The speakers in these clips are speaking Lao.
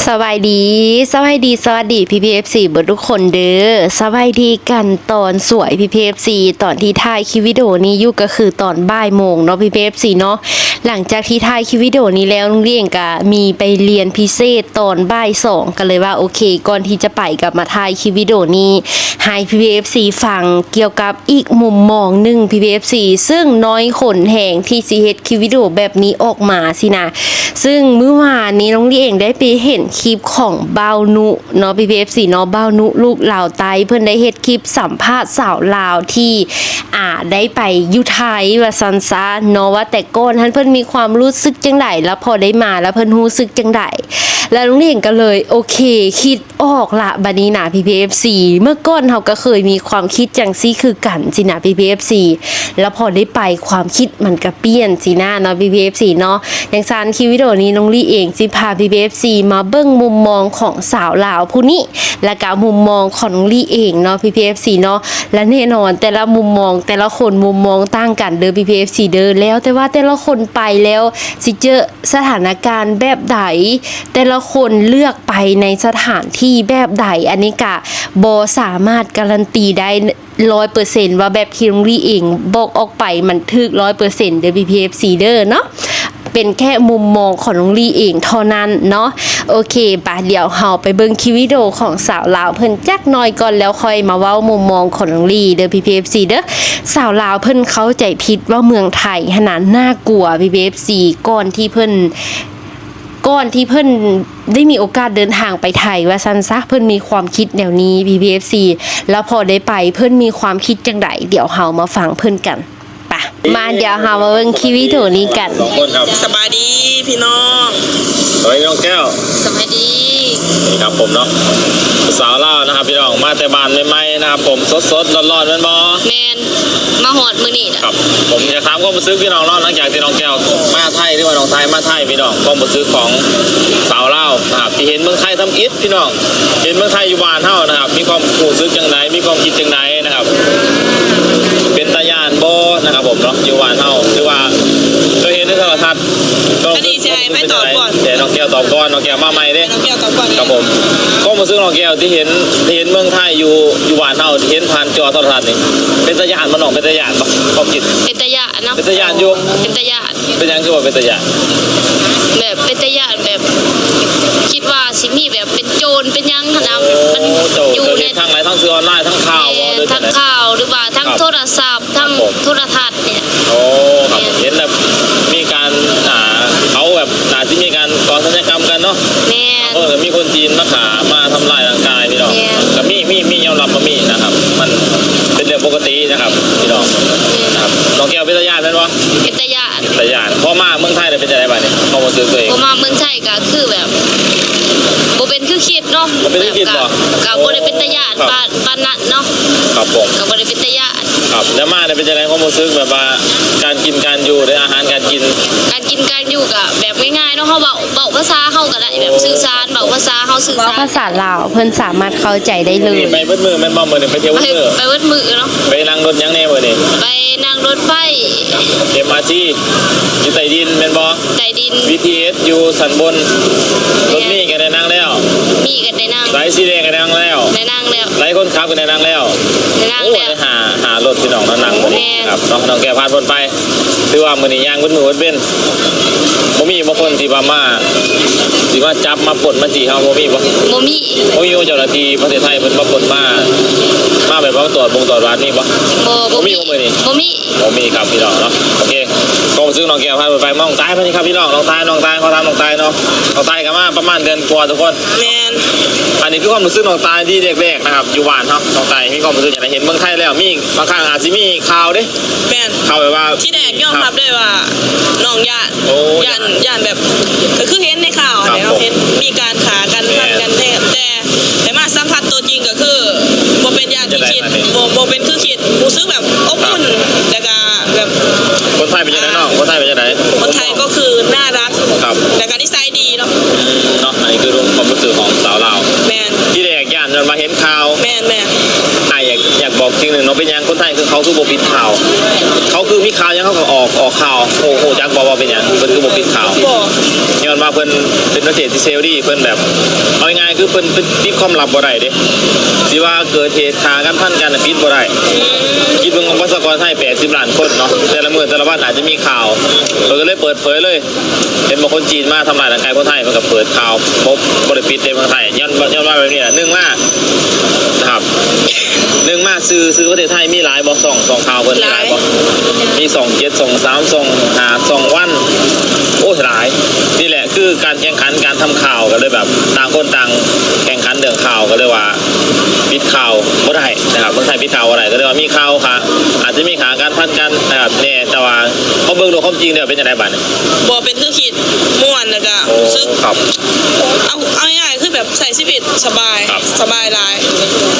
ສະບາຍດີ ສະບາຍດີ ສະຫວັດດີ ພີ່ໆ ເອັຟຊີ ເບິດທຸກຄົນເດີ. ສະບາຍດີກັນຕອນສວຍ ພີ່ໆ ເອັຟຊີ. ຕອນທີ່ຖ່າຍຄລິບວິດີໂອນີ້ຢູ່ກໍຄືຕອນບ່າຍໂມງເນາະ ພີ່ໆ ເອັຟຊີ ເນາະ. ຫຼັງຈາກທີ່ຖ່າຍຄລິບວິດີໂອນີ້ແລ້ວ ນ້ອງລີເອງກໍມີໄປຮຽນພິເສດຕອນບ່າຍສອງ ກໍເລີຍວ່າ ໂອເຄ ກ່ອນທີ່ຈະໄປກໍມາຖ່າຍຄລິບວິດີໂອນີ້ ໃຫ້ພີ່ໆ ເອັຟຊີ ຟັງກ່ຽວກັບອີກມຸມມອງໜຶ່ງ ພີ່ໆ ເອັຟຊີ ຊຶ່ງນ້ອຍຄົນແຮງທີ່ຊິເຮັດຄລິບວິດີໂອແບບນີ້ອອກມາຊີ້ນະ. ຊຶ່ງມື້ວານນີ້ນ້ອງລີເອງໄດ້ໄປເຫັນຄລິບຂອງບ່າວນຸເນາະ ພີ່ໆ ເອັຟຊີ ເນາະ, ບ່າວນຸລູກລາວໃຕ້ ເພິ່ນໄດ້ເຮັດຄລິບສຳພາດສາວລາວທີ່ ອ່າ ໄດ້ໄປຢູ່ໄທວ່າຊັ້ນຊະເນາະ ວ່າແຕ່ກ່ອນຫັ້ນເພິ່ນມີຄວາມຮູ້ສຶກຈັ່ງໃດ ແລ້ວພໍໄດ້ມາແລ້ວເພິ່ນຮູ້ສຶກຈັ່ງໃດ. ແລ້ວນ້ອງລີເອງກໍເລີຍ ໂອເຄ ຄິດ ອອກລະ ບັດນີ້ນະ ພີ່ໆ ເອັຟຊີ ເມື່ອກ່ອນເຮົາກໍເຄີຍມີຄວາມຄິດຈັ່ງຊີ້ຄືກັນຊີ້ນະ ພີ່ໆ ເອັຟຊີ ແລ້ວພໍໄດ້ໄປຄວາມຄິດມັນກໍປ່ຽນຊີ້ນະເນາະ ພີ່ໆ ເອັຟຊີ ເນາະ. ຈັ່ງຊັ້ນຄລິບວິດີໂອນີ້ນ້ອງລີເອງຊິພາ ພີ່ໆ ເອັຟຊີ ມາເບິ່ງມຸມມອງຂອງສາວລາວຜູ້ນີ້ ແລ້ວກໍມຸມມອງຂອງນ້ອງລີເອງເນາະ ພີ່ໆ ເອັຟຊີ ເນາະ. ແລະແນ່ນອນແຕ່ລະມຸມມອງ ແຕ່ລະຄົນມຸມມອງຕ່າງກັນເດີ ພີ່ໆ ເອັຟຊີ ເດີ ແລ້ວແຕ່ວ່າແຕ່ລະຄົນໄປແລ້ວຊິເຈີ ສະຖານະການແບບໃດ ແຕ່ລະຄົນເລືອກໄປໃນສະຖານທີ່ແບບໃດ ອັນນີ້ກະບໍ່ສາມາດກາຣັນຕີໄດ້ຮ້ອຍເປີເຊັນ ວ່າແບບທີ່ນ້ອງລີເອງບອກອອກໄປມັນຖືກຮ້ອຍເປີເຊັນເດີ ພີ່ໆ ເອັຟຊີ ເດີເນາະ. ເປັນແຄ່ມຸມມອງຂອງນ້ອງລີເອງເທົ່ານັ້ນເນາະ. ໂອເຄ ປະ ດຽວເຮົາໄປເບິ່ງຄລິບວິດີໂອຂອງສາວລາວເພິ່ນຈັກໜ້ອຍກ່ອນ ແລ້ວຄ່ອຍມາເວົ້າມຸມມອງຂອງນ້ອງລີເດີ ພີ່ໆ ເອັຟຊີ ເດີ. ສາວລາວເພິ່ນເຂົ້າໃຈຜິດວ່າເມືອງໄທຫັ້ນນະ ໜ້າກົວ ພີ່ໆ ເອັຟຊີ ກ່ອນທີ່ເພິ່ນ ກ່ອນທີ່ເພິ່ນໄດ້ມີໂອກາດເດີນທາງໄປໄທວ່າຊັ້ນຊະ ເພິ່ນມີຄວາມຄິດແນວນີ້ ພີ່ໆ ເອັຟຊີ ແລ້ວພໍໄດ້ໄປເພິ່ນມີຄວາມຄິດຈັ່ງໃດ ດຽວເຮົາມາຟັງເພິ່ນກັນ. ປະ ມາ ດຽວເຮົາມາເບິ່ງຄລິບວິດີໂອນີ້ກັນ. ສອງຄົນຄັບ ສະບາຍດີພີ່ນ້ອງ ສະບາຍດີນ້ອງແກ້ວ ສະບາຍດີ ນີ້ຄັບຜົມເນາະ ສາວລາວນະຄັບພີ່ນ້ອງ ມາແຕ່ບ້ານໃໝ່ໆນະຄັບຜົມ ສົດໆຮ້ອນໆແມ່ນບໍ່? ແມ່ນ ມາຮອດມື້ນີ້ນະ ຄັບ ຜົມຢາກຖາມຄວາມຮູ້ສຶກພີ່ນ້ອງເນາະ ຫຼັງຈາກທີ່ນ້ອງແກ້ວມາໄທ ຫຼືວ່ານ້ອງໄທມາໄທພີ່ນ້ອງ ຄວາມຮູ້ສຶກຂອງສາວລາວນະຄັບ ທີ່ເຫັນເມືອງໄທທຳອິດພີ່ນ້ອງ ເຫັນເມືອງໄທຢູ່ບ້ານເຮົານະຄັບ ມີຄວາມຮູ້ສຶກຈັ່ງໃດ ມີຄວາມຄິດຈັ່ງໃດນະຄັບ ເປັນຕາຢ້ານບໍ່ນະຄັບຜົມເນາະ ຢູ່ບ້ານເຮົາ ຫຼືວ່າເຄີຍເຫັນໃນໂທລະທັດ ອັນນີ້ຊິໃຫ້ໃຜຕອບກ່ອນ ແຕ່ນ້ອງແກ້ວຕອບກ່ອນ ນ້ອງແກ້ວມາໃໝ່ເດ້ ນ້ອງແກ້ວຕອບກ່ອນ ຄັບຜົມ ຄວາມຮູ້ສຶກນ້ອງແກ້ວທີ່ເຫັນ ທີ່ເຫັນເມືອງໄທຢູ່ ຢູ່ບ້ານເຮົາ ທີ່ເຫັນຜ່ານຈໍໂທລະທັດນີ້ ເປັນຕາຢ້ານບໍ່ນ້ອງ ເປັນຕາຢ້ານບໍ່ ຄວາມຄິດ ເປັນຕາຢ້ານເນາະ ເປັນຕາຢ້ານຢູ່ ເປັນຕາຢ້ານ ເປັນຫຍັງຄືວ່າເປັນຕາຢ້ານ? ແບບເປັນຕາຢ້ານ ແບບຄິດວ່າຊິມີແບບເປັນໂຈນເປັນຫຍັງຫັ້ນນະ ໂອ້ ມັນ ເຈົ້າ ຢູ່ ເຈົ້າເຫັນໃນທາງໃດ ທາງສື່ອອນລາຍ ທາງຂ່າວບໍ່ ແມ່ນ ຫຼື ທາງຂ່າວ ຫຼືວ່າທາງ ຄັບ ໂທລະສັບ ທາງ ຄັບຜົມ ໂທລະທັດນີ້ ໂອ້ ຄັບ ແມ່ນ ເຫັນແບບມີການ ອ່າ ເຂົາແບບໜ້າຊິມີການຕໍ່ສັນຍາກຳກັນເນາະ ແມ່ນ ເອີ ມີຄົນຈີນມາຂ້າມາທຳລາຍຮ່າງກາຍພີ່ນ້ອງ ແມ່ນ ກໍມີ ມີ ມີ ຍອມຮັບວ່າມີນະຄັບ ມັນເປັນເລື່ອງປົກກະຕິນະຄັບພີ່ນ້ອງ ແມ່ນ ນະຄັບ ນ້ອງແກ້ວເປັນຕາຢ້ານແມ່ນບໍ່? ເປັນຕາຢ້ານ ຕາຢ້ານ ພໍມາເມືອງໄທແລ້ວເປັນຈັ່ງໃດບາດນີ້ ຄວາມຮູ້ສຶກຕົວເອງ? ພໍມາເມືອງໄທກໍຄືແບບບໍ່ເປັນຄືຄິດເນາະ ບໍ່ເປັນຄືຄິດບໍ່? ແບບກໍ ກໍບໍ່ໄດ້ເປັນຕາຢ້ານ ໂອ້ ປານ ປານນັ້ນເນາະ ຄັບຜົມ ກໍບໍ່ໄດ້ເປັນຕາຢ້ານ ຄັບ ແລ້ວມາແລ້ວເປັນຈັ່ງໃດຄວາມຮູ້ສຶກ ແບບວ່າການກິນການຢູ່ເດ້ ອາຫານການກິນ? ການກິນການຢູ່ກໍແບບງ່າຍໆເນາະ ເຮົາເວົ້າ ເວົ້າພາສາເຮົາກໍໄດ້ ໂອ້ ແບບສື່ສານ ເວົ້າພາສາເຮົາສື່ສານ ເວົ້າພາສາລາວ ເພິ່ນສາມາດເຂົ້າໃຈໄດ້ເລີຍ ໄປເບິດມື້ແມ່ນບໍ່? ມື້ນີ້ໄປທ່ຽວເບິດມື້ ໄປ ໄປເບິດມື້ເນາະ ໄປນັ່ງລົດຫຍັງແດ່ມື້ນີ້? ໄປນັ່ງລົດໄຟ ເອັມອາທີ ຢູ່ໃຕ້ດິນແມ່ນບໍ່? ໃຕ້ດິນ ບີທີເອສ ຢູ່ຊັ້ນບົນ ແມ່ນ ລົດມີກໍໄດ້ນັ່ງແລ້ວ ມີກໍໄດ້ນັ່ງ ສາຍສີແດງກໍໄດ້ນັ່ງແລ້ວ ໄດ້ນັ່ງແລ້ວ ໄລ່ຄົນຂັບກໍໄດ້ນັ່ງແລ້ວ ໄດ້ນັ່ງແລ້ວ ໂອ້ ໄດ້ຫ້າ ຫ້າລົດພີ່ນ້ອງເນາະ ນັ່ງມື້ນີ້ ແມ່ນ ຄັບເນາະ ນ້ອງແກ້ວຜ່ານພົ້ນໄປ ຖືວ່າມື້ນີ້ຍ່າງເບິດມື້ເບິດເວັນ ບໍ່ມີບໍ່ຄົນທີ່ວ່າມາ ຊິມາຈັບມາປົນມາຈີ້ເຮົາ ບໍ່ມີບໍ່? ບໍ່ມີ ບໍ່ມີເຈົ້າໜ້າທີ່ປະເທດໄທເພິ່ນມາປົນມາ ມາແບບວ່າຕອດວົງຕອດວານມີບໍ່? ບໍ່ ບໍ່ມີ ບໍ່ມີບໍ່ມື້ນີ້? ບໍ່ມີ ບໍ່ມີຄັບພີ່ນ້ອງເນາະ ໂອເຄ ຄວາມຮູ້ສຶກນ້ອງແກ້ວ ພາໄປ ມານ້ອງຕາຍ ມານີ້ຄັບພີ່ນ້ອງ ນ້ອງຕາຍ ນ້ອງຕາຍ ຂໍຖາມນ້ອງຕາຍເນາະ ນ້ອງຕາຍກໍມາປະມານເດືອນກວ່າທຸກຄົນ ແມ່ນ ອັນນີ້ຄືຄວາມຮູ້ສຶກນ້ອງຕາຍທີ່ແລກໆນະຄັບ ຢູ່ບ້ານເຮົາ ນ້ອງຕາຍມີຄວາມຮູ້ສຶກຈັ່ງໃດ ເຫັນເມືອງໄທແລ້ວ ມີບາງຄັ້ງອາດຊິມີຂ່າວເດ້ ແມ່ນ ຂ່າວແບບວ່າ ທີແລກຍອມຮັບເລີຍວ່ານ້ອງຢ້ານ ໂອ້ ຢ້ານ ຢ້ານ ຢ້ານແບບ ກໍຄືເຫັນໃນຂ່າວຫັ້ນແຫຼະ ຄັບ ເນາະ ເຫັນມີການຂ້າກັນ ແມ່ນ ຟັນກັນແທ້ ແຕ່ ແຕ່ມາສຳຜັດຕົວຈິງກໍຄືບໍ່ເປັນຢ່າງທີ່ຄິດ ບໍ່ ບໍ່ເປັນຄືຄິດ ຮູ້ສຶກແບບອົບອຸ່ນ ແລ້ວກໍແບບ ຄົນໄທເປັນຈັ່ງໃດນ້ອງ? ຄົນໄທເປັນຈັ່ງໃດ? ຄົນໄທກໍຄືໜ້າຮັກ ຄັບ ແລ້ວກໍນິໄສດີເນາະ ເນາະ ອັນນີ້ຄືຄວາມຮູ້ສຶກຂອງສາວລາວ ແມ່ນ ທີແລກຢ້ານ ຍ້ອນວ່າເຫັນຂ່າວ ແມ່ນໆ ອ້າຍຢາກ ຢາກບອກສິ່ງໜຶ່ງເນາະ ເປັນຫຍັງຄົນໄທຄືເຂົາຄືບໍ່ປິດຂ່າວ? ເຂົາຄືມີຂ່າວຫຍັງເຂົາກໍອອກ ອອກຂ່າວ ຮູ້ ຮູ້ຈັກບໍ່ວ່າເປັນຫຍັງເພິ່ນຄືບໍ່ປິດຂ່າວ? ບໍ່ ຍ້ອນວ່າ ເພິ່ນເປັນປະເທດທີ່ເສລີ ເພິ່ນແບບ ເອົາງ່າຍໆ ຄືເພິ່ນປິດຄວາມລັບບໍ່ໄດ້ເດ້ ຊິວ່າເກີດເຫດຂ້າກັນ ຟັນກັນ ປິດບໍ່ໄດ້. ຄິດເບິ່ງປະຊາກອນໄທ ແປດສິບລ້ານຄົນເນາະ ແຕ່ລະມື້ແຕ່ລະວັນອາດຈະມີຂ່າວ ເພິ່ນກໍເລີຍເປີດເຜີຍເລີຍ. ເຫັນບໍ່ ຄົນຈີນມາທຳຮ້າຍຮ່າງກາຍຄົນໄທ ເພິ່ນກໍເປີດຂ່າວ ບໍ່ ບໍ່ໄດ້ປິດເດ້ເມືອງໄທ. ຍ້ອນ ຍ້ອນວ່າແບບນີ້ແຫຼະ ໜຶ່ງມານະຄັບ ໜຶ່ງມາ ສື່ ສື່ປະເທດໄທມີຫຼາຍບໍ່? ຊ່ອງ ຊ່ອງຂ່າວເພິ່ນມີຫຼາຍບໍ່? ຫຼາຍ ມີຊ່ອງເຈັດ ຊ່ອງສາມ ຊ່ອງຫ້າ ຊ່ອງວັນ ໂອ້ຍ ຫຼາຍ. ນີ້ແຫຼະຄືການແຂ່ງຂັນການທຳຂ່າວ ກໍເລີຍແບບຕ່າງຄົນຕ່າງແຂ່ງຂັນເລື່ອງຂ່າວ ກໍເລີຍວ່າປິດຂ່າວບໍ່ໄດ້ນະຄັບ. ເມືອງໄທປິດຂ່າວບໍ່ໄດ້ ກໍເລີຍວ່າມີຂ່າວ ອາດຈະມີຂ້າກັນ ຟັນກັນນະຄັບແດ່ ແຕ່ວ່າ ເຮົາເບິ່ງໂລກຄວາມຈິງແລ້ວເປັນຈັ່ງໃດບາດນີ້? ບໍ່ເປັນຄືຄິດ ມ່ວນ ແລ້ວກະ ໂອ້ ຮູ້ສຶກ ຄັບ ເອົາ ເອົາງ່າຍໆ ຄືແບບໃຊ້ຊີວິດສະບາຍ ຄັບ ສະບາຍຫຼາຍ.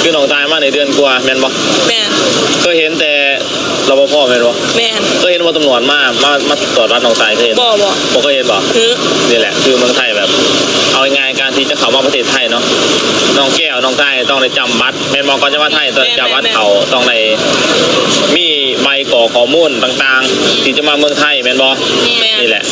ຄືນ້ອງຕ່າຍມາໄດ້ເດືອນກວ່າແມ່ນບໍ່? ແມ່ນ. ເຄີຍເຫັນແຕ່ ລປພ ແມ່ນບໍ່? ແມ່ນ. ເຄີຍເຫັນບໍ່ຕຳຫຼວດມາ ມາ ມາຕອດລັດນ້ອງຕ່າຍ ເຄີຍເຫັນບໍ່? ບໍ່ ບໍ່ເຄີຍເຫັນບໍ່? ນີ້ແຫຼະຄືເມືອງໄທແບບ ເອົາງ່າຍໆ ການທີ່ຈະເຂົ້າມາປະເທດໄທເນາະ ນ້ອງແກ້ວ ນ້ອງຕ່າຍຕ້ອງໄດ້ຈຳບັດ ແມ່ນບໍ່? ກ່ອນຈະມາໄທຕ້ອງໄດ້ຈຳບັດເຂົ້າ ຕ້ອງໄດ້ມີໃບກອກຂໍ້ມູນຕ່າງໆ ທີ່ຈະມາເມືອງໄທແມ່ນບໍ່? ແມ່ນ. ນີ້ແຫຼະ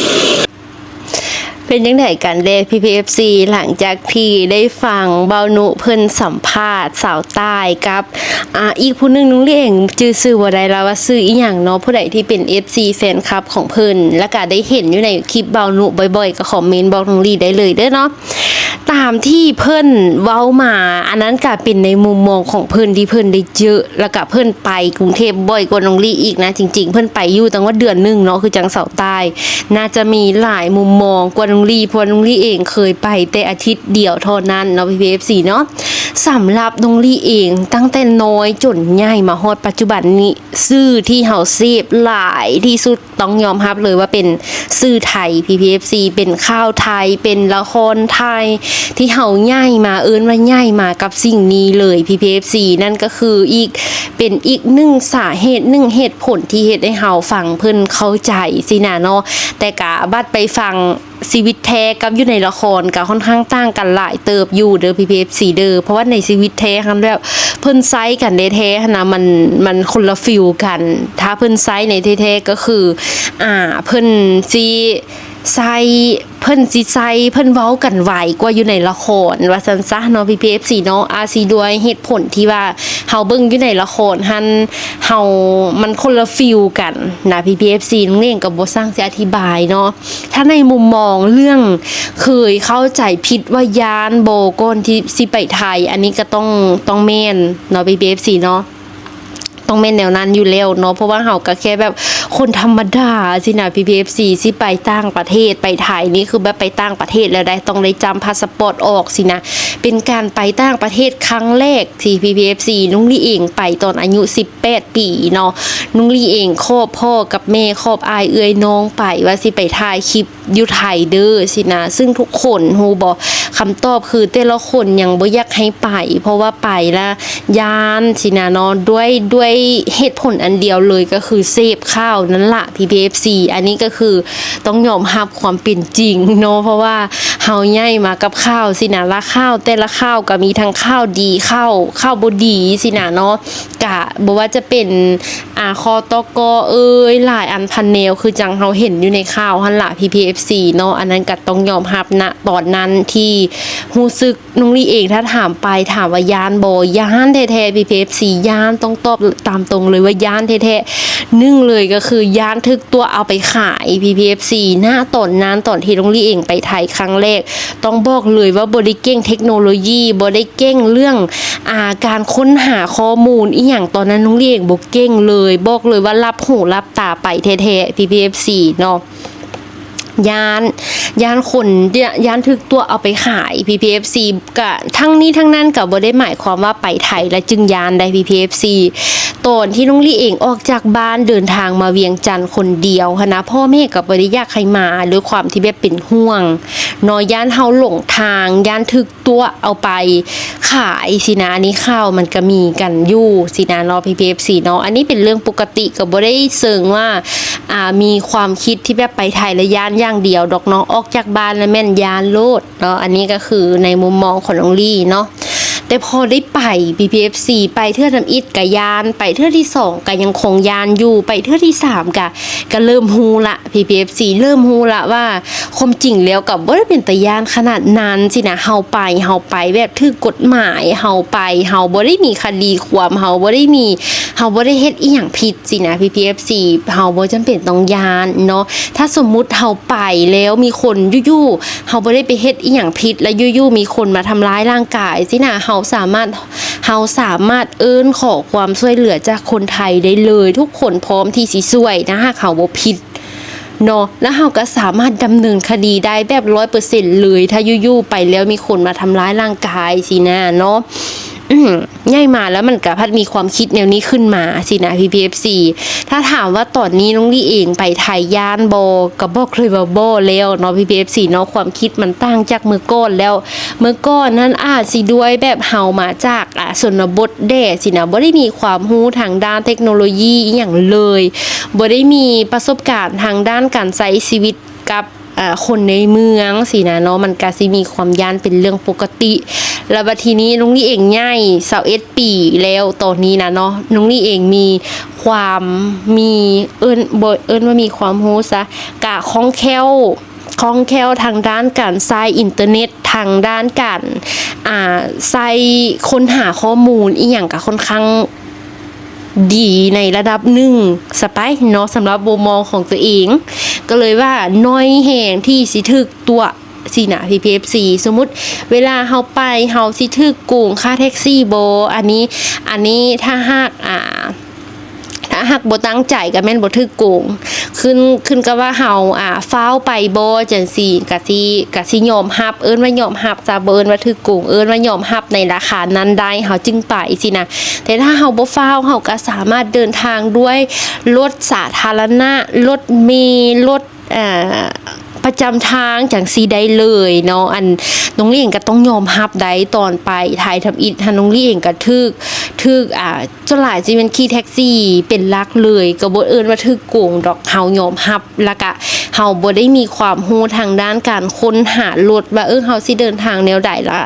ເປັນຈັ່ງໃດກັນແດ່ ພີ່ໆ ເອັຟຊີ ຫຼັງຈາກທີ່ໄດ້ຟັງບ່າວນຸເພິ່ນສຳພາດສາວຕ່າຍກັບ ອາ ອີກຜູ້ໜຶ່ງ ນ້ອງລີເອງຈື່ຊື່ບໍ່ໄດ້ລະວ່າຊື່ອີ່ຫຍັງເນາະ. ຜູ້ໃດທີ່ເປັນເອັຟຊີແຟນຄລັບຂອງເພິ່ນ ແລ້ວກະໄດ້ເຫັນຢູ່ໃນຄລິບບ່າວນຸບ່ອຍໆ ກໍຄອມເມັນບອກນ້ອງລີໄດ້ເລີຍເດີເນາະ. ຕາມທີ່ເພິ່ນເວົ້າມາ ອັນນັ້ນກະເປັນໃນມຸມມອງຂອງເພິ່ນທີ່ເພິ່ນໄດ້ເຈີ ແລ້ວກະເພິ່ນໄປກຸງເທບບ່ອຍກວ່ານ້ອງລີອີກນະ. ຈິງໆ ເພິ່ນໄປຢູ່ຕັ້ງວ່າເດືອນໜຶ່ງເນາະ ຄືຈັ່ງສາວຕ່າຍ ໜ້າຈະມີຫຼາຍມຸມມອງກວ່ານ້ອງລີ ເພາະວ່ານ້ອງລີເອງເຄີຍໄປແຕ່ອາທິດດຽວເທົ່ານັ້ນເນາະ ພີ່ໆ ເອັຟຊີ ເນາະ. ສຳລັບນ້ອງລີເອງ ຕັ້ງແຕ່ນ້ອຍຈົນໃຫຍ່ມາຮອດປັດຈຸບັນນີ້ ສື່ທີ່ເຮົາເສບຫຼາຍທີ່ສຸດ ຕ້ອງຍອມຮັບເລີຍວ່າເປັນສື່ໄທ ພີ່ໆ ເອັຟຊີ ເປັນຂ່າວໄທ ເປັນລະຄອນໄທ ທີ່ເຮົາໃຫຍ່ມາ ເອີ້ນວ່າໃຫຍ່ມາກັບສິ່ງນີ້ເລີຍ ພີ່ໆ ເອັຟຊີ ນັ້ນກໍຄືອີກ ເປັນອີກໜຶ່ງສາເຫດ ໜຶ່ງເຫດຜົນທີ່ເຮັດໃຫ້ເຮົາຟັງເພິ່ນເຂົ້າໃຈຊີ້ນະເນາະ. ແຕ່ກະບັດໄປຟັງຊີວິດແທ້ກັບຢູ່ໃນລະຄອນ ກະຄ່ອນຂ້າງຕ່າງກັນຫຼາຍເຕີບຢູ່ເດີ ພີ່ໆ ເອັຟຊີ ເດີ ເພາະວ່າໃນຊີວິດແທ້ຫັ້ນແບບ ເພິ່ນໃຊ້ກັນແທ້ໆຫັ້ນນະ ມັນ ມັນຄົນລະຟີລກັນ. ຖ້າເພິ່ນໃຊ້ໃນແທ້ໆ ກໍຄື ອ່າ ເພິ່ນຊິໃຊ້ ເພິ່ນຊິໃຊ້ ເພິ່ນເວົ້າກັນໄວກວ່າຢູ່ໃນລະຄອນ ວ່າຊັ້ນຊະເນາະ ພີ່ໆ ເອັຟຊີ ເນາະ. ອາດຊິດ້ວຍເຫດຜົນທີ່ວ່າເຮົາເບິ່ງຢູ່ໃນລະຄອນຫັ້ນ ເຮົາ ມັນຄົນລະຟີລກັນນະ ພີ່ໆ ເອັຟຊີ ນ້ອງເອງກໍບໍ່ຊ່າງຊິອະທິບາຍເນາະ. ຖ້າໃນມຸມມອງເລື່ອງເຄີຍເຂົ້າໃຈຜິດວ່າຢ້ານບໍ່ ກ່ອນທີ່ຊິໄປໄທ ອັນນີ້ກໍຕ້ອງ ຕ້ອງແມ່ນເນາະ ພີ່ໆ ເອັຟຊີ ເນາະ. ຕ້ອງແມ່ນແນວນັ້ນຢູ່ແລ້ວເນາະ ເພາະວ່າເຮົາກໍແຄ່ແບບຄົນທຳມະດາຊີ້ນະ ພີ່ໆ ເອັຟຊີ ຊິໄປຕ່າງປະເທດ ໄປໄທນີ້ຄືແບບໄປຕ່າງປະເທດແລ້ວໃດ໋ ຕ້ອງໄດ້ຈ້ຳພາສະປອດອອກຊີ້ນະ. ເປັນການໄປຕ່າງປະເທດຄັ້ງແລກທີ່ ພີ່ໆ ເອັຟຊີ ນ້ອງລີເອງໄປຕອນອາຍຸສິບແປດປີເນາະ. ນ້ອງລີເອງຂອບພໍ່ກັບແມ່ ຂອບອ້າຍເອື້ອຍນ້ອງໄປວ່າຊິໄປຖ່າຍຄລິບ ຢູ່ໄທເດີຊີ້ນະ. ຊຶ່ງທຸກຄົນຮູ້ບໍ່ ຄຳຕອບຄືແຕ່ລະຄົນຍັງບໍ່ຢາກໃຫ້ໄປ ເພາະວ່າໄປລະຢ້ານຊີ້ນະເນາະ ດ້ວຍ ດ້ວຍເຫດຜົນອັນດຽວເລີຍ ກໍຄືເສບຂ່າວນັ້ນລະ ພີ່ໆ ເອັຟຊີ. ອັນນີ້ກໍຄືຕ້ອງຍອມຮັບຄວາມເປັນຈິງເນາະ ເພາະວ່າເຮົາໃຫຍ່ມາກັບຂ່າວຊີ້ນະ ລະຂ່າວແຕ່ລະຂ່າວກໍມີທັງຂ່າວດີ ຂ່າວ ຂ່າວບໍ່ດີຊີ້ນະເນາະ. ກະບໍ່ວ່າຈະເປັນ ອ່າ ຄຕກ ເອີຍ ຫຼາຍອັນພັນແນວ ຄືຈັ່ງເຮົາເຫັນຢູ່ໃນຂ່າວຫັ້ນລະ ພີ່ໆ ເອັຟຊີ ເນາະ. ອັນນັ້ນກະຕ້ອງຍອມຮັບນະ ຕອນນັ້ນທີ່ຮູ້ສຶກ ນ້ອງລີເອງ ຖ້າຖາມໄປ ຖາມວ່າຢ້ານບໍ່? ຢ້ານແທ້ໆ ພີ່ໆ ເອັຟຊີ ຢ້ານ ຕ້ອງຕອບຕາມຕົງເລີຍວ່າຢ້ານແທ້ໆ. ໜຶ່ງເລີຍກໍຄືຢ້ານຖືກຕົວະເອົາໄປຂາຍ ພີ່ໆ ເອັຟຊີ ນະ ຕອນນັ້ນ ຕອນທີ່ນ້ອງລີເອງໄປໄທຄັ້ງແລກ ຕ້ອງບອກເລີຍວ່າບໍ່ໄດ້ເກັ່ງເທັກໂນໂລຢີ ບໍ່ໄດ້ເກັ່ງເລື່ອງ ອ່າ ການຄົ້ນຫາຂໍ້ມູນອີ່ຫຍັງ ຕອນນັ້ນນ້ອງລີເອງບໍ່ເກັ່ງເລີຍ ບອກເລີຍວ່າຫຼັບຫູຫຼັບຕາໄປແທ້ໆ ພີ່ໆ ເອັຟຊີ ເນາະ. ຢ້ານ ຢ້ານຄົນ ຢ້ານ ຢ້ານຖືກຕົວະເອົາໄປຂາຍ ພີ່ໆ ເອັຟຊີ. ກະທັງນີ້ທັງນັ້ນກະບໍ່ໄດ້ໝາຍຄວາມວ່າໄປໄທແລ້ວຈຶ່ງຢ້ານໃດ ພີ່ໆ ເອັຟຊີ. ຕອນທີ່ນ້ອງລີເອງອອກຈາກບ້ານເດີນທາງມາວຽງຈັນຄົນດຽວຫັ້ນນະ ພໍ່ແມ່ກໍບໍ່ໄດ້ຢາກໃຫ້ມາ ດ້ວຍຄວາມທີ່ແບບເປັນຫ່ວງເນາະ ຢ້ານເຮົາຫຼົງທາງ ຢ້ານຖືກ ຕົວະເອົາໄປຂາຍຊີ້ນະ. ອັນນີ້ຂ່າວມັນກະມີກັນຢູ່ຊີ້ນະເນາະ ພີ່ໆ ເອັຟຊີ ເນາະ. ອັນນີ້ເປັນເລື່ອງປົກກະຕິ ກະບໍ່ໄດ້ເຊີງວ່າ ອ່າ ມີຄວາມຄິດທີ່ແບບໄປໄທແລ້ວຢ້ານຢ່າງດຽວດອກເນາະ ອອກຈາກບ້ານແລ້ວແມ່ນຢ້ານໂລດເນາະ. ອັນນີ້ກະຄືໃນມຸມມອງຂອງນ້ອງລີເນາະ. ແຕ່ພໍໄດ້ໄປ ພີພີເອັຟຊີ ໄປເທື່ອທຳອິດກະຢ້ານ, ໄປເທື່ອທີສອງກະຍັງຄົງຢ້ານຢູ່, ໄປເທື່ອທີສາມກະ ກະເລີ່ມຮູ້ລະ ພີພີເອັຟຊີ ເລີ່ມຮູ້ລະວ່າຄວາມຈິງແລ້ວກະບໍ່ໄດ້ເປັນຕາຢ້ານຂະໜາດນັ້ນຊີ້ນະ. ເຮົາໄປ ເຮົາໄປແບບຖືກກົດໝາຍ, ເຮົາໄປ ເຮົາບໍ່ໄດ້ມີຄະດີຄວາມ, ເຮົາບໍ່ໄດ້ມີ ເຮົາບໍ່ໄດ້ເຮັດອີ່ຫຍັງຜິດຊີ້ນະ ພີພີເອັຟຊີ ເຮົາບໍ່ຈຳເປັນຕ້ອງຢ້ານເນາະ. ຖ້າສົມມຸດເຮົາໄປແລ້ວມີຄົນຢູ່ໆ ເຮົາບໍ່ໄດ້ໄປເຮັດອີ່ຫຍັງຜິດ ແລ້ວຢູ່ໆມີຄົນມາທຳຮ້າຍຮ່າງກາຍຊີ້ນະ ເຮົາສາມາດ ເຮົາສາມາດເອີ້ນຂໍຄວາມຊ່ວຍເຫຼືອຈາກຄົນໄທໄດ້ເລີຍ. ທຸກຄົນພ້ອມທີ່ຊິຊ່ວຍ ຖ້າຫາກເຮົາບໍ່ຜິດເນາະ, ແລ້ວເຮົາກໍສາມາດດຳເນີນຄະດີໄດ້ແບບຮ້ອຍເປີເຊັນເລີຍ ຖ້າຢູ່ໆໄປແລ້ວມີຄົນມາທຳຮ້າຍຮ່າງກາຍຊີ້ນະເນາະ. ອືມ ໃຫຍ່ມາແລ້ວມັນກະພັດມີຄວາມຄິດແນວນີ້ຂຶ້ນມາຊີ້ນະ ພີພີເອັຟຊີ ຖ້າຖາມວ່າຕອນນີ້ນ້ອງລີເອງໄປໄທຢ້ານບໍ່ ກໍບອກເລີຍວ່າບໍ່ແລ້ວເນາະ ພີພີເອັຟຊີ ເນາະ. ຄວາມຄິດມັນຕ່າງຈາກເມື່ອກ່ອນແລ້ວ. ເມື່ອກ່ອນນັ້ນອາດຊິດ້ວຍແບບເຮົາມາຈາກ ອາ ຊົນນະບົດແດ່ຊີ້ນະ, ບໍ່ໄດ້ມີຄວາມຮູ້ທາງດ້ານເຕັກໂນໂລຢີອີ່ຫຍັງເລີຍ, ບໍ່ໄດ້ມີປະສົບການທາງດ້ານການໃຊ້ຊີວິດກັບ ອາ ຄົນໃນເມືອງຊີ້ນະເນາະ, ມັນກະຊິມີຄວາມຢ້ານເປັນເລື່ອງປົກກະຕິ. ແລ້ວບັດທີນີ້ນ້ອງລີເອງໃຫຍ່ ຊາວເອັດປີແລ້ວຕອນນີ້ນະເນາະ, ນ້ອງລີເອງມີຄວາມ ມີ ເອີ້ນ ບໍ່ເອີ້ນວ່າມີຄວາມຮູ້ຊະ ກະຄ່ອງແຄ້ວ ຄ່ອງແຄ້ວທາງດ້ານການໃຊ້ອິນເຕີເນັດ, ທາງດ້ານການ ອາ ໃຊ້ຄົ້ນຫາຂໍ້ມູນອີ່ຫຍັງກະຄ່ອນຂ້າງ ດີໃນລະດັບໜຶ່ງຊະໄປເນາະ ສຳລັບມຸມມອງຂອງຕົວເອງ. ກໍເລີຍວ່າໜ້ອຍແຮງທີ່ຊິຖືກຕົວະຊີ້ນະ ພີພີເອັຟຊີ. ສົມມຸດເວລາເຮົາໄປ ເຮົາຊິຖືກໂກງຄ່າແທັກຊີບໍ່? ອັນນີ້ ອັນນີ້ຖ້າຫາກ ອ່າ ຖ້າຫາກບໍ່ຕັ້ງໃຈກໍແມ່ນບໍ່ຖືກໂກງ. ຂຶ້ນ ຂຶ້ນກັບວ່າເຮົາ ອ່າ ຟ້າວໄປບໍ່ ຈັ່ງຊີ້ ກະຊິ ກະຊິຍອມຮັບ, ເອີ້ນວ່າຍອມຮັບຊະ ບໍ່ເອີ້ນວ່າຖືກໂກງ, ເອີ້ນວ່າຍອມຮັບໃນລາຄານັ້ນໄດ້ ເຮົາຈຶ່ງໄປຊີ້ນະ. ແຕ່ຖ້າເຮົາບໍ່ຟ້າວ ເຮົາກໍສາມາດເດີນທາງດ້ວຍລົດສາທາລະນະ, ລົດເມ, ລົດ ເອີ່ ປະຈຳທາງຈັ່ງຊີ້ໄດ້ເລີຍເນາະ. ອັນນ້ອງລີເອງກໍຕ້ອງຍອມຮັບໄດ໋ ຕອນໄປໄທທຳອິດຫັ້ນ ນ້ອງລີເອງກໍຖືກ ຖືກ ອ່າ ສ່ວນຫຼາຍຊິແມ່ນຂີ່ແທັກຊີເປັນຫຼັກເລີຍ, ກໍບໍ່ເອີ້ນວ່າຖືກໂກງດອກ, ເຮົາຍອມຮັບ. ແລ້ວກະເຮົາບໍ່ໄດ້ມີຄວາມຮູ້ທາງດ້ານການຄົ້ນຫາລົດວ່າ ເອີ ເຮົາຊິເດີນທາງແນວໃດລະ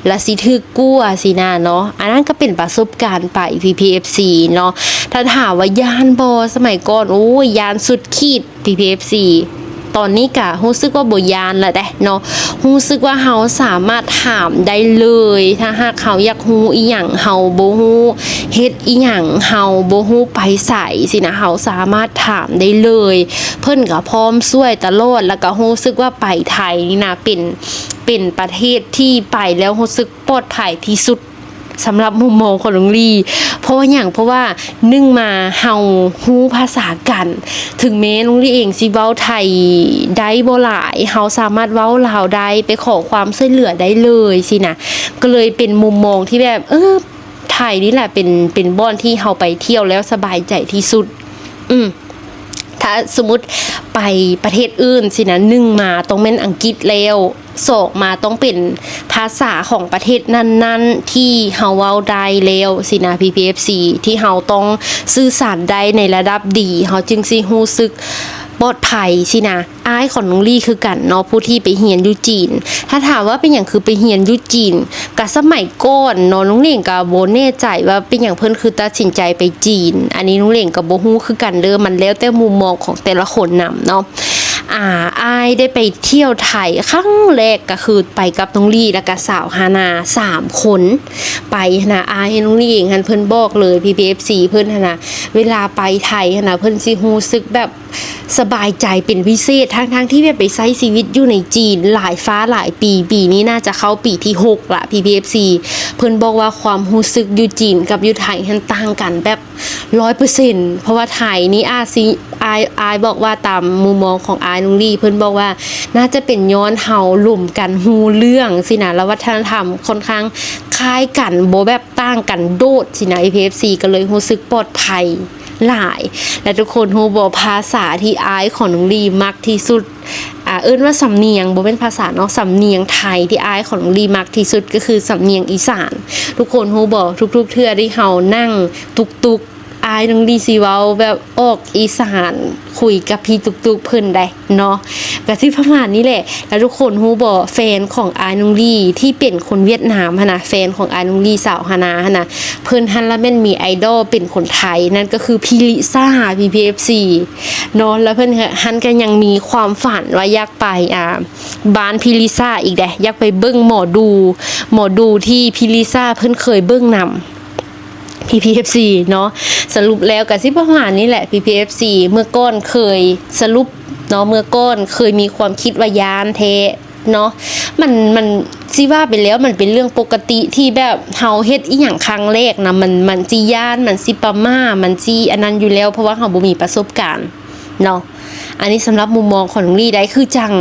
ລະຊິຖືກກວ່າຊີ້ນະເນາະ. ອັນນັ້ນກໍເປັນປະສົບການໄປ ພີພີເອັຟຊີ ເນາະ. ຖ້າຖາມວ່າຢ້ານບໍ່? ສະໄໝກ່ອນ ໂອ້ຍ ຢ້ານສຸດຂີດ ພີພີເອັຟຊີ. ຕອນນີ້ກະຮູ້ສຶກວ່າບໍ່ຢ້ານລະເດເນາະ, ຮູ້ສຶກວ່າເຮົາສາມາດຖາມໄດ້ເລີຍ. ຖ້າຫາກເຮົາຢາກຮູ້ອີ່ຫຍັງ ເຮົາບໍ່ຮູ້ເຮັດອີ່ຫຍັງ ເຮົາບໍ່ຮູ້ໄປໃສຊີ້ນະ ເຮົາສາມາດຖາມໄດ້ເລີຍ. ເພິ່ນກໍພ້ອມຊ່ວຍຕະຫຼອດ ແລ້ວກໍຮູ້ສຶກວ່າໄປໄທນີ້ນະ ເປັນ ເປັນປະເທດທີ່ໄປແລ້ວຮູ້ສຶກປອດໄພທີ່ສຸດ ສຳລັບມຸມມອງຂອງນ້ອງລີ. ເພາະວ່າຫຍັງ? ເພາະວ່າໜຶ່ງມາເຮົາຮູ້ພາສາກັນ, ເຖິງແມ້ນ້ອງລີເອງຊິເວົ້າໄທໄດ້ບໍ່ຫຼາຍ ເຮົາສາມາດເວົ້າລາວໄດ້ ໄປຂໍຄວາມຊ່ວຍເຫຼືອໄດ້ເລີຍຊີ້ນະ. ກໍເລີຍເປັນມຸມມອງທີ່ແບບ ເອີ ໄທນີ້ແຫຼະເປັນ ເປັນບ່ອນທີ່ເຮົາໄປທ່ຽວແລ້ວສະບາຍໃຈທີ່ສຸດ. ອືມ ຖ້າສົມມຸດໄປປະເທດອື່ນຊີ້ນະ, ໜຶ່ງມາຕ້ອງແມ່ນອັງກິດແລ້ວ, ສອງມາຕ້ອງເປັນພາສາຂອງປະເທດນັ້ນໆ ທີ່ເຮົາເວົ້າໄດ້ແລ້ວຊີ້ນະ ພີພີເອັຟຊີ ທີ່ເຮົາຕ້ອງສື່ສານໄດ້ໃນລະດັບດີ ເຮົາຈຶ່ງຊິຮູ້ສຶກປອດໄພຊີ້ນະ. ອ້າຍຂອງນ້ອງລີຄືກັນເນາະ ຜູ້ທີ່ໄປຮຽນຢູ່ຈີນ. ຖ້າຖາມວ່າເປັນຫຍັງຄືໄປຮຽນຢູ່ຈີນ? ກະສະໄໝກ່ອນເນາະ ນ້ອງເຫຼງກະບໍ່ແນ່ໃຈວ່າເປັນຫຍັງເພິ່ນຄືຕັດສິນໃຈໄປຈີນ, ອັນນີ້ນ້ອງເຫຼງກະບໍ່ຮູ້ຄືກັນເດີ້ ມັນແລ້ວແຕ່ມຸມມອງຂອງແຕ່ລະຄົນນຳເນາະ. ອາ ອ້າຍໄດ້ໄປທ່ຽວໄທຄັ້ງແລກກະຄືໄປກັບນ້ອງລີ ແລ້ວກະສາວຮານາ ສາມຄົນໄປຫັ້ນນະ. ອ້າຍນ້ອງລີເອງຫັ້ນເພິ່ນບອກເລີຍ ພີພີເອັຟຊີ ເພິ່ນຫັ້ນນະ ເວລາໄປໄທຫັ້ນນະ ເພິ່ນຊິຮູ້ສຶກແບບ ສະບາຍໃຈເປັນພິເສດ ທັງໆທີ່ແບບໄປໃຊ້ຊີວິດຢູ່ໃນຈີນຫຼາຍຟ້າຫຼາຍປີ, ປີນີ້ໜ້າຈະເຂົ້າປີທີຫົກລະ ພີພີເອັຟຊີ. ເພິ່ນບອກວ່າຄວາມຮູ້ສຶກຢູ່ຈີນກັບຢູ່ໄທຫັ້ນຕ່າງກັນແບບຮ້ອຍເປີເຊັນ ເພາະວ່າໄທນີ້ອາດຊິ ອ້າຍ ອ້າຍບອກວ່າຕາມມຸມມອງຂອງອ້າຍນ້ອງລີ ເພິ່ນບອກວ່າໜ້າຈະເປັນຍ້ອນເຮົາລົມກັນຮູ້ເລື່ອງຊີ້ນະ ແລ້ວວັດທະນະທຳຄ່ອນຂ້າງຄ້າຍກັນ ບໍ່ແບບຕ່າງກັນໂດດຊີ້ນະ ພີພີເອັຟຊີ ກໍເລີຍຮູ້ສຶກປອດໄພ ຫຼາຍ. ແລະ ທຸກຄົນຮູ້ບໍ່ ພາສາທີ່ອ້າຍຂອງນ້ອງລີມັກທີ່ສຸດ? ອາ ເອີ້ນວ່າສຳນຽງ ບໍ່ແມ່ນພາສາເນາະ, ສຳນຽງໄທທີ່ອ້າຍຂອງນ້ອງລີມັກທີ່ສຸດກໍຄືສຳນຽງອີສານ. ທຸກຄົນຮູ້ບໍ່ ທຸກໆເທື່ອທີ່ເຮົານັ່ງຕຸກໆ ອ້າຍນ້ອງລີຊິເວົ້າແບບອອກອີສານ ຄຸຍກັບພີ່ຕຸກໆເພິ່ນໄດ໋ເນາະ ກະຊິປະມານນີ້ແຫຼະ. ແລ້ວທຸກຄົນຮູ້ບໍ່ ແຟນຂອງອ້າຍນ້ອງລີທີ່ເປັນຄົນຫວຽດນາມຫັ້ນນະ ແຟນຂອງອ້າຍນ້ອງລີ ສາວຮານາຫັ້ນນະ ເພິ່ນຫັ້ນລະແມ່ນມີໄອດອລເປັນຄົນໄທ ນັ້ນກໍຄືພີ່ລິຊາ ພີ່ໆເອັຟຊີເນາະ. ແລ້ວເພິ່ນຫັ້ນກໍຍັງມີຄວາມຝັນວ່າຢາກໄປ ອ່າ ບ້ານພີ່ລິຊາອີກເດ້ ຢາກໄປເບິ່ງໝໍດູ ໝໍດູທີ່ພີ່ລິຊາເພິ່ນເຄີຍເບິ່ງນຳ ພີ່ໆເອັຟຊີເນາະ. ສະຫຼຸບແລ້ວກໍຊິປະມານນີ້ແຫຼະ ພີ່ໆເອັຟຊີ ເມື່ອກ່ອນເຄີຍ ສະຫຼຸບເນາະ ເມື່ອກ່ອນເຄີຍມີຄວາມຄິດວ່າຢ້ານແທ້ເນາະ. ມັນ ມັນ ຊິວ່າໄປແລ້ວມັນເປັນເລື່ອງປົກກະຕິທີ່ແບບເຮົາເຮັດອີ່ຫຍັງຄັ້ງແລກນະ ມັນ ມັນຊິຢ້ານ ມັນຊິປະໝ້າ ມັນຊິອັນນັ້ນຢູ່ແລ້ວ ເພາະວ່າເຮົາບໍ່ມີປະສົບການເນາະ. ອັນນີ້ສຳລັບມຸມມອງຂອງນ້ອງລີໄດ໋ ຄືຈັ່ງ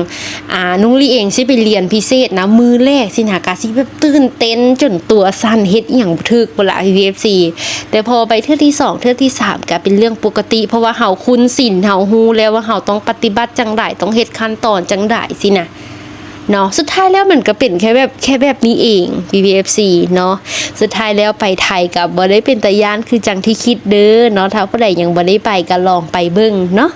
ອ່າ ນ້ອງລີເອງຊິໄປຮຽນພິເສດນະ ມື້ແລກຊີ້ນະ ກະຊິແບບຕື່ນເຕັ້ນຈົນຕົວສັ່ນ ເຮັດອີ່ຫຍັງບໍ່ຖືກພຸ້ນລະ ພີ່ໆເອັຟຊີ ແຕ່ພໍໄປເທື່ອທີສອງ ເທື່ອທີສາມ ກະເປັນເລື່ອງປົກກະຕິ ເພາະວ່າເຮົາຄຸ້ນຊິນ ເຮົາຮູ້ແລ້ວວ່າເຮົາຕ້ອງປະຕິບັດຈັ່ງໃດ ຕ້ອງເຮັດຂັ້ນຕອນຈັ່ງໃດຊີ້ນະເນາະ. ສຸດທ້າຍແລ້ວມັນກະເປັນແຄ່ແບບ ແຄ່ແບບນີ້ເອງ ພີ່ໆເອັຟຊີເນາະ. ສຸດທ້າຍແລ້ວໄປໄທກະບໍ່ໄດ້ເປັນຕາຢ້ານຄືຈັ່ງທີ່ຄິດເດີເນາະ. ຖ້າຜູ້ໃດຍັງບໍ່ໄດ້ໄປກະລອງໄປເບິ່ງເນາະ.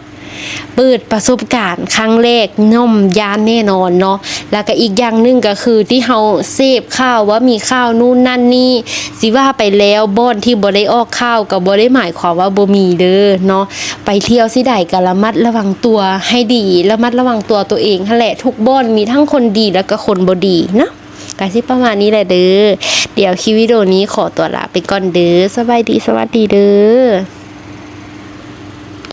ເປີດປະສົບການຄັ້ງແລກຍ່ອມຢ້ານແນ່ນອນເນາະ. ແລ້ວກະອີກຢ່າງໜຶ່ງກະຄືທີ່ເຮົາເສບຂ່າວວ່າມີຂ່າວນູ້ນນັ້ນນີ້ ຊິວ່າໄປແລ້ວບ່ອນທີ່ບໍ່ໄດ້ອອກຂ່າວກະບໍ່ໄດ້ໝາຍຄວາມວ່າບໍ່ມີເດີເນາະ. ໄປທ່ຽວຊິໃດກະລະມັດລະວັງຕົວໃຫ້ດີ ລະມັດລະວັງຕົວໂຕເອງຫັ້ນແຫຼະ. ທຸກບ່ອນມີທັງຄົນດີແລ້ວກະຄົນບໍ່ດີເນາະ. ກະຊິປະມານນີ້ແຫຼະເດີ. ດຽວຄລິບວິດີໂອນີ້ຂໍຕົວລາໄປກ່ອນເດີ. ສະບາຍດີ ສະຫວັດດີເດີ.